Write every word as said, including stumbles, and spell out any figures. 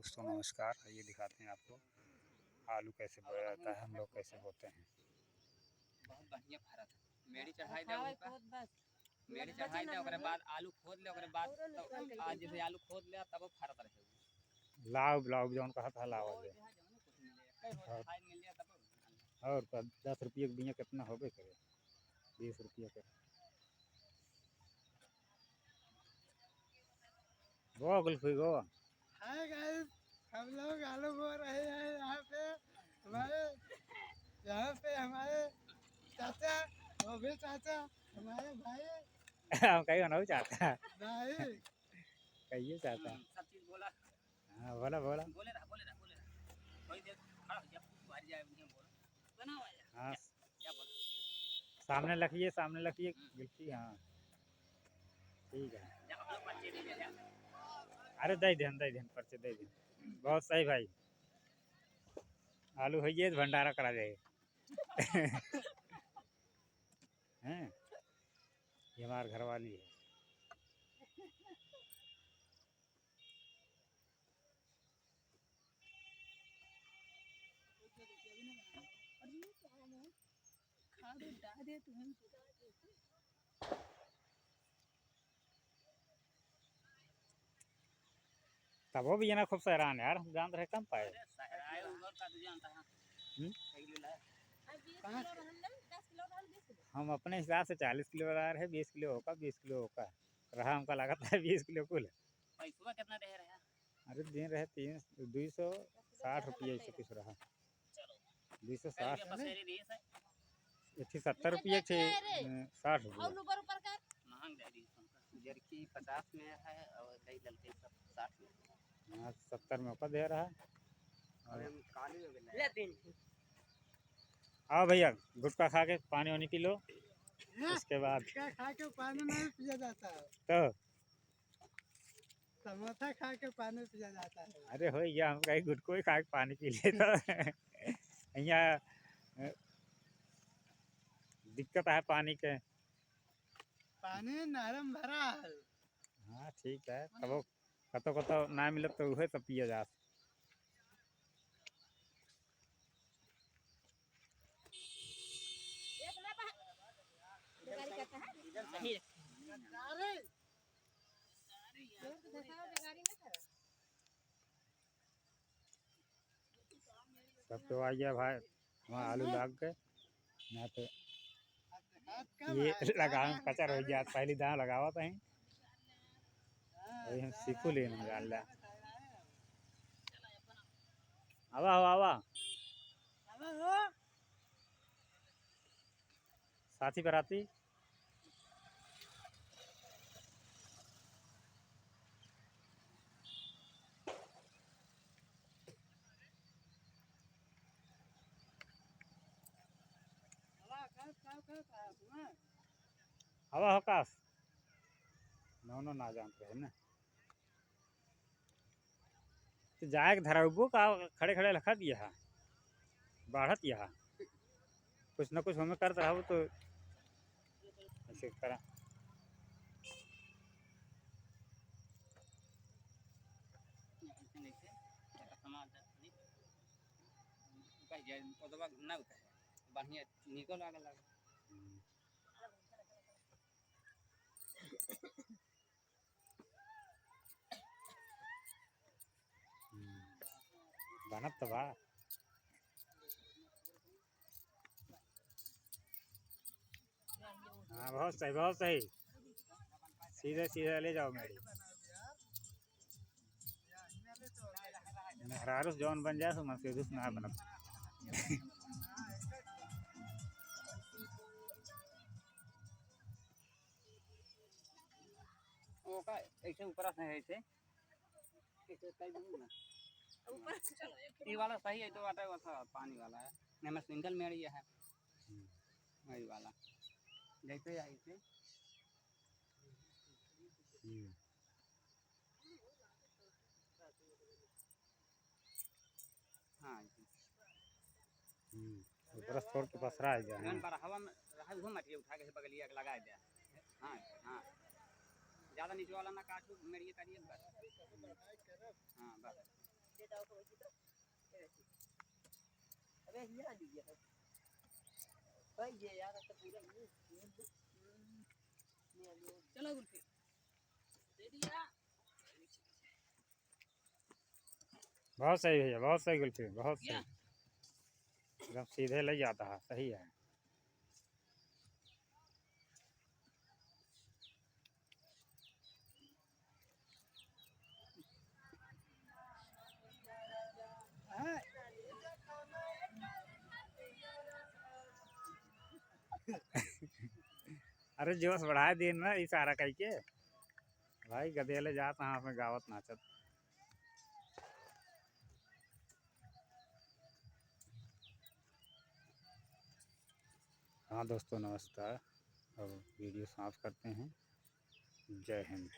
दोस्तों नमस्कार, आइए दिखाते हैं आपको आलू कैसे बोया जाता है, हम लोग कैसे बोते हैं। बहुत बढ़िया फरत है। मेड़ी चढ़ाई दे ऊपर। मेड़ी चढ़ाई दे, ओकरे बाद आलू खोद ले, ओकरे बाद तो आज जैसे आलू खोद ले तब वो फरत रहे। लाव, लाव जौन कहा था, लाव दे। और का, दस रुपये के बिया कितना होबे करे, बीस रुपये के। गो गुल्फी गो। हाय गाइस, हम लोग आलू बो रहे हैं यहाँ पे। हमारे, यहाँ पे हमारे चाचा, वो भी चाचा, हमारे भाई। हम कहीं बनाओ चाचा। भाई। कहिए चाचा। हम्म, सब चीज बोला। हाँ, बोला, बोला। बोले रहा, बोले रहा, बोले रहा। थोड़ी देर खड़ा हो जा, बाहर जाए, उन्हें बोला। बनाओ आया। हाँ। सामने लखिए, सामने लखिए, हम्म। गिल्टी, हाँ। ठीक है। अरे, दे देन, दे देन, पर्चे दे देन। बहुत सही भाई। आलू है ये, भंडारा करा जाए। हैं? ये हमार घरवाली है। तबो भी ये ना खूब सहरान यार, हम जानत रहे कम पाए। अरे सहराए उधर का तू जानता है। हम्म? कहाँ से? हम अपने हिसाब से चालीस किलो ला रहे, बीस किलो होगा, बीस किलो होगा। रहा हमका लागत है बीस किलो कुल। पैसवा कितना दे रहे हैं? अरे दिन रहे तीन, दुई सौ साठ रुपया ऐसे कुछ रहा। चलो। दुई सौ साठ। पहले पसेरी रही है। एक ठे सत्तर रुपया, एक ठे, अ, साठ रुपया। और ऊपर ऊपर कर। महंग दे रही है तुमका। जरकी पचास में है और दही ललके सब साठ में। हाँ, सत्तर में ओका दे रहा। अरे हम काली हो गए। ले तीन। आओ भैया, गुटखा खा के पानी वानी पी लो। हाँ, उसके बाद गुटखा खा के पानी नहीं पिया जाता है। तो समोसा खा के पानी पिया जाता है। अरे हो या, हम कहीं गुटखो ही खा के पानी पी लेता। यहाँ, अ, दिक्कत है पानी के। पानी नरम भरा है। हाँ, ठीक है। तब वो कतो कतो ना मिलत तो उहे सब पिया जात। सब तो आ गया भाई, हमारा आलू लाग के, ना तो ये लगावे में कचर हो गया। पहली दाव लगावत है, वही हम सीखू लेन जान ला। आवा हो, आवा। साथी बराती। आवा हो काश। नौ नौ ना जानत रहे ना। तो जाए के धराउबो का, खड़े खड़े लखत यहाँ, बढ़त यहाँ, कुछ न कुछ हमें करत रहबो तो ऐसे करा। बढ़िया निको लागल। हम्म। बनत तो बा। हाँ, बहुत सही, बहुत सही। सीधे सीधे ले जाओ मेरी। मेहरारू से जौन बन जाए, सो मन से दुस ना बनत। ओका ऐसे ऊपर से है, ऐसे। ऐसे टाइप में ना। ऊपर से चलो, एक ये वाला सही है, तो वाटर वाला पानी वाला है। नहीं, मैं सिंगल में ये है। हम्म। वही वाला। जैसे है, ऐसे। हम्म। हाँ, ऐसे। हम्म, ऊपर से छोड़ के पसरा है जा, जौन हाँ। बरहवा में रहे, वो मटिया उठा के बगलिया के लगा दे। हाँ, हाँ। ज्यादा नीचे वाला ना काटू, मेड़िए करिए बस। हाँ, बस। अबे हिया आ गया। भाई ये यार, अब तो पूरा ये, ये, ये, ये, ये। चलो गुल्फी। दे दिया। बहुत सही भैया, बहुत सही गुल्फी, बहुत सही। या। एकदम सीधे ले जाता है, सही है। अरे जोश बढ़ाए दिन में इशारा कइके। भाई गदेले जात हाँ, अपने गावत नाचत। हाँ दोस्तों, नमस्कार। अब वीडियो समाप्त करते हैं। जय हिंद।